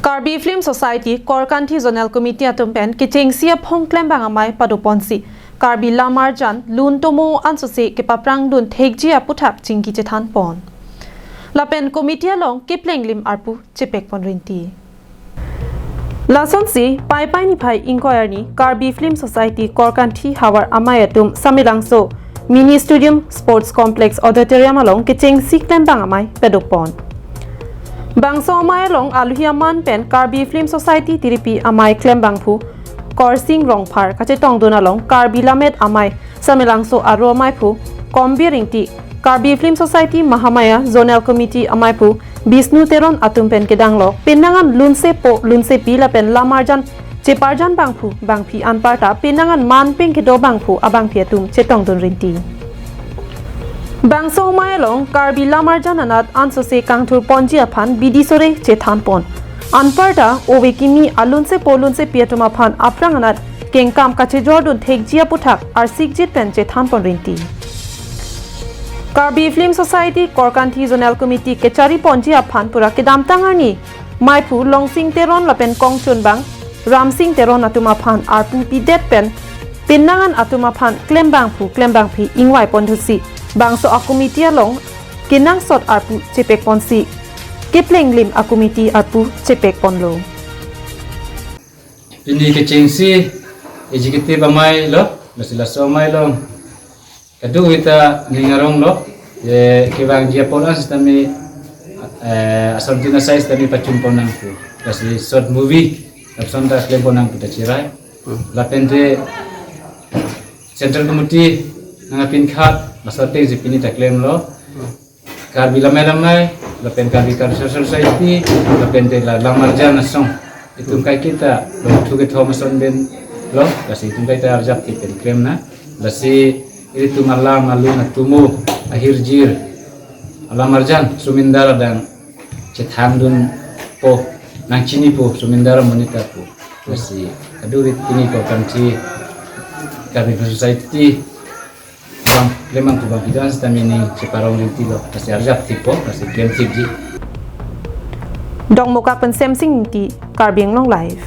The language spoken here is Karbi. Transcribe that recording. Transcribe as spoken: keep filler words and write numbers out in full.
Karbi Film Society Korkanthi Zonal Committee atum pen kechengsi aphong klembang amei padoponsi Karbi Lamarjan lun tomo ansose kepaprangdun thekji aputhak chingki chethanpon. Lapen committee along keplenglim arpu chepekpon rinti. Lasonsi Paipai niphai ingkoi arni Karbi Film Society Korkanthi havar amei atum Samelangso Mini Stadium Sports Complex Auditorium along kechengsi klembang amei padopon. Bangso amei along aluhi aman pen Karbi Film Society tiripi amei klembangphu Korsing Rongphar kachetongdun along Karbi Lammet Amei Samelangso aro ameiphu Kombir Ingti, Karbi Film Society Mahamaya Zonal Committee ameiphu Bisnu Teron atum pen kedang lo penang an lunsepo lunsepi lapen lamarjan cheparjan bangphu bangphi anparta penang an man pen kedo bangphu abangphi atum chetongdun rinti. Bangso amei along Karbi Lamarjan anat ansose kangthurponji aphan bidi sore chethanpon. Anparta ove kimi alunsepo lunsepi atum aphan aphrang anat kengkam kachejordun thekji aputhak arsikjit pen chethanpon rinti. Karbi Film Society Korkanthi Zonal Committee kechariponji aphan pura kedamtang arni meiphu Longsing Teron lapen kongchunbang Ramsing Teron atum aphan arpu pidet pen penang an atum aphan klembangphu klembangphi ingvaiponthotsi bangso a-committee along kenangsot arpu chepekponsi keplenglim a-committee arpu chepekponlo. Pini kechengsi executive amei lo, lasi laso amei along kadokave ta ning arong lo, je kevangji apor an sitame, eh, asontin asai sitame pachunpon nangpo. Lasi short movie, lapuson ta klempon nangpo ta chirai. Lapente Central Committee nangpinkhat, laso atengsi pini ta klemlo. Karbi Lammet Amei, lapen Karbi Cultural Society, lapente la Lamarjan Asong. Itum kaiketa, lo thu kethom ason pen lo, lasi itum kaiketa arjap thip pen klem nang. Lasi ilitum alam alun atomo, ahirjir, alamarjan, sumindar adang chethandunpo, nangchinipo, sumindar amonit apo. Lasi kadokave pini Korkanthi Karbi Film Society bang, klembangphu bangphi do-an sitame ning cheparong rinti lo, lasi arjap thippo, lasi klem thipji. Dongmukak pen Semsing Ingti, Karbi Anglong Live.